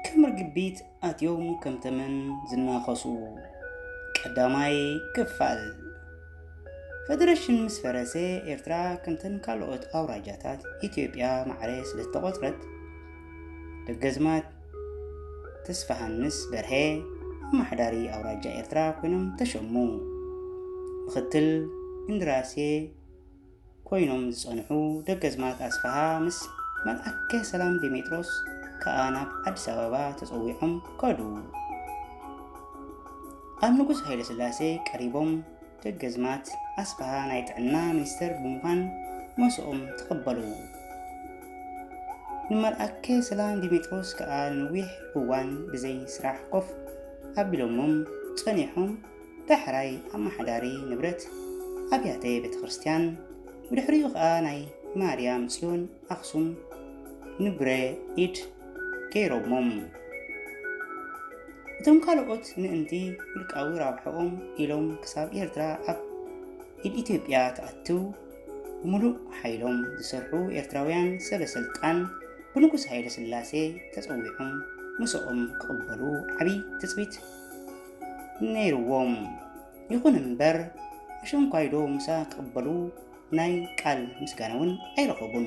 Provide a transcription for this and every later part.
ከም ርግቢት ኣትዮም ከም ተመን ዝናኸሱ። ቀዳማይ ክፋል። ፈደረሽን ምስ ፈረሰ፣ ኤርትራ ከምተን ካልኦት ኣውራጃታት ኢትዮጵያ ማዕረ ስለ ዝተቖጽረት፣ ደገዝማት ተስፋሃንስ በርሀ ኣመሓዳሪ ኣውራጃ ኤርትራ ኮይኖም ተሸሙ። ምኽትል እንድራሴ ኮይኖም ዝጸንሑ ደገዝማት ኣስፍሃ ምስ መልኣከ ሰላም ዲሜጥሮስ ከኣ ናብ ኣዲስ ኣበባ ተጸዊዖም ከዱ። ኣብ ንጉስ ሃይለ ስላሴ ቀሪቦም ደገዝማት ኣስፍሃ ናይ ጥዕና ሚኒስተር ብምዃን መሶኦም ተቐበሉ። ንመልኣከ ሰላም ዲሜጥሮስ ከኣ ንነዊሕ እዋን ብዘይ ስራሕ ኮፍ ኣቢሎሞም ጸኒሖም። ዳሕራይ ኣመሓዳሪ ንብረት ኣብያተ ቤተ ክርስቲያን፣ ብድሕሪኡ ኸኣ ናይ ማርያም ጽዮን ኣኽሱም ንብረ ኢድ ገይሮሞም። እቶም ካልኦት ምእንቲ ውልቃዊ ረብሓኦም ኢሎም ክሳብ ኤርትራ ኣብ ኢድ ኢትዮጵያ ትኣትው ብምሉእ ሓይሎም ዝሰርሑ ኤርትራውያን ሰበ ስልጣን ብንጉስ ሃይለ ስላሴ ተጸዊዖም ምሶኦም ክቕበሉ ዓቢ ትጽቢት ነይርዎም። ይኹን እምበር፣ ኣሸንኳይዶ ምሳ ክቕበሉ ናይ ቃል ምስጋና እውን ኣይረኸቡን።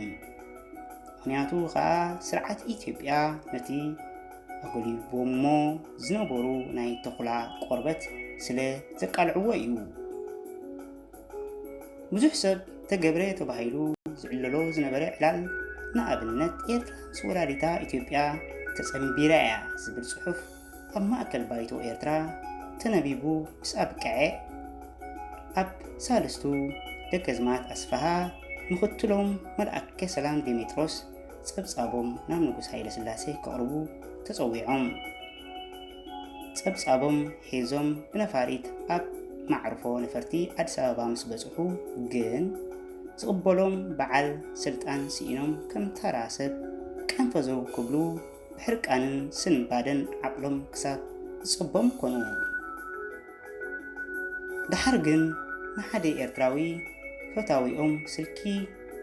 ምኽንያቱ ኸኣ ስርዓት ኢትዮጵያ ነቲ ኣጎሊቦሞ ዝነበሩ ናይ ተኹላ ቆርበት ስለ ዘቃልዕዎ እዩ። ብዙሕ ሰብ ተገብረ ተባሂሉ ዝዕለሎ ዝነበረ ዕላል፣ ንኣብነት፣ ኤርትራ ምስ ወላዲታ ኢትዮጵያ ተጸንቢራ እያ ዝብል ጽሑፍ ኣብ ማእከል ባይቶ ኤርትራ ተነቢቡ ምስ ኣብቅዐ፣ ኣብ ሳልስቱ ደገዝማት ኣስፍሃ ምኽትሎም መልኣከ ሰላም ዲሜጥሮስ ጸብጻቦም ናብ ንጉስ ሃይለ ስላሴ ከቕርቡ ተጸዊዖም። ጸብጻቦም ሒዞም ብነፋሪት ኣብ ማዕርፎ ነፈርቲ ኣዲስ ኣበባ ምስ በጽሑ ግን፣ ዝቕበሎም በዓል ስልጣን ስኢኖም ከም ተራ ሰብ ቀንፈዘው ክብሉ ብሕርቃንን ስንባደን ዓቕሎም ክሳብ ዝጸቦም ኮኑ። ደሓር ግን ንሓደ ኤርትራዊ ፈታዊኦም ስልኪ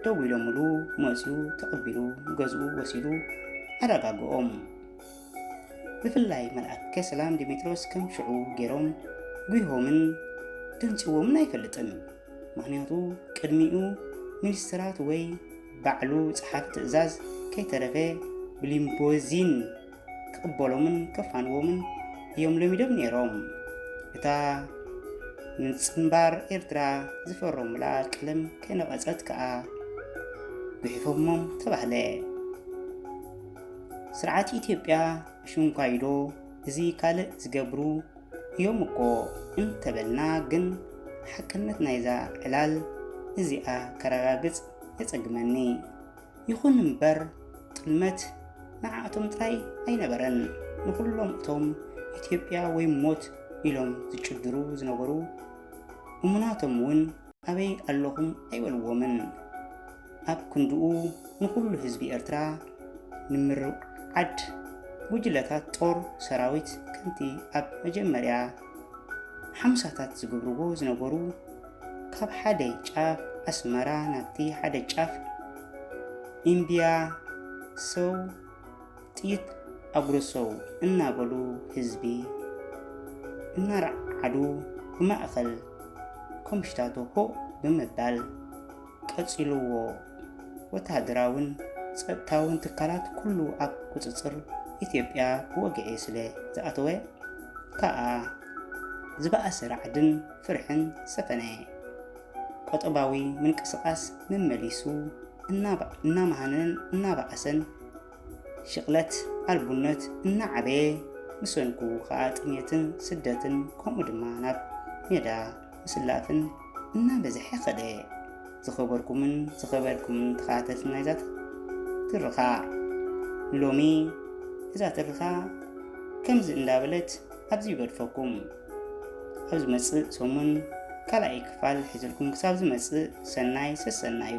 ደዊሎምሉ መጺኡ ተቐቢሉ ንገዝኡ ወሲዱ ኣረጋግኦም። ብፍላይ መልኣከ ሰላም ዲሜጥሮስ ከም ሽዑ ገይሮም ጉሂሆምን ደንጺዎምን ኣይፈልጥን። ምኽንያቱ ቅድሚኡ ሚኒስትራት ወይ ባዕሉ ጸሓፊ ትእዛዝ ከይተረፈ ብሊምቦዚን ክቕበሎምን ከፋንዎምን እዮም ለሚዶም ነይሮም። እታ ምጽንባር ኤርትራ ዝፈረሙላ ቀለም ከይነቐጸት ከኣ ጉሒፎሞም ተባህለ። ስርዓት ኢትዮጵያ ኣሽንኳይዶ እዚ ካልእ ዝገብሩ እዮም እኮ እንተበልና ግን፣ ሓቅነት ናይዛ ዕላል እዚኣ ከረጋግጽ የጸግመኒ። ይኹን እምበር፣ ጥልመት ንዓኣቶም ጥራይ ኣይነበረን። ንኹሎም እቶም ኢትዮጵያ ወይ ሞት ኢሎም ዝጭድሩ ዝነበሩ እሙናቶም እውን ኣበይ ኣለኹም ኣይበልዎምን። ኣብ ክንድኡ ንኹሉ ህዝቢ ኤርትራ ንምርዓድ ጉጅለታት ጦር ሰራዊት ከምቲ ኣብ መጀመርያ ሓምሳታት ዝገብርዎ ዝነበሩ፣ ካብ ሓደ ጫፍ ኣስመራ ናብቲ ሓደ ጫፍ ኢምብያ ሰው ጥይት ኣጉረሰው እናበሉ ህዝቢ እናረዓዱ ብማእኸል ኮምሽታቶ ሆእ ብምባል ቀጺልዎ። ወተሃደራውን ጸጥታውን ትካላት ኩሉ ኣብ ቁጽጽር ኢትዮጵያ ብወግዒ ስለ ዝኣተወ ከኣ ዝበኣሰ ራዕድን ፍርሕን ሰፈነ። ቆጠባዊ ምንቅስቓስ መመሊሱ እናባ-፣ እናመሃነን እናበኣሰን ሽቕለት ኣልቡነት እናዓበየ፣ ብሰንኩ ከኣ ጥሜትን ስደትን ከምኡ ድማ ናብ ሜዳ ምስላፍን እናበዝሐ ከደ። ዝኸበርኩምን ዝኸበርኩምን ተኸታተልቲ ናይዛ ትርኻ፣ ሎሚ እዛ ትርኻ ከምዚ እንዳበለት ኣብዚ ይገድፈኩም። ኣብ ዝመጽእ ሰሙን ካልኣይ ክፋል ሒዘልኩም ክሳብ ዝመጽእ ሰናይ ሰሰናዩ።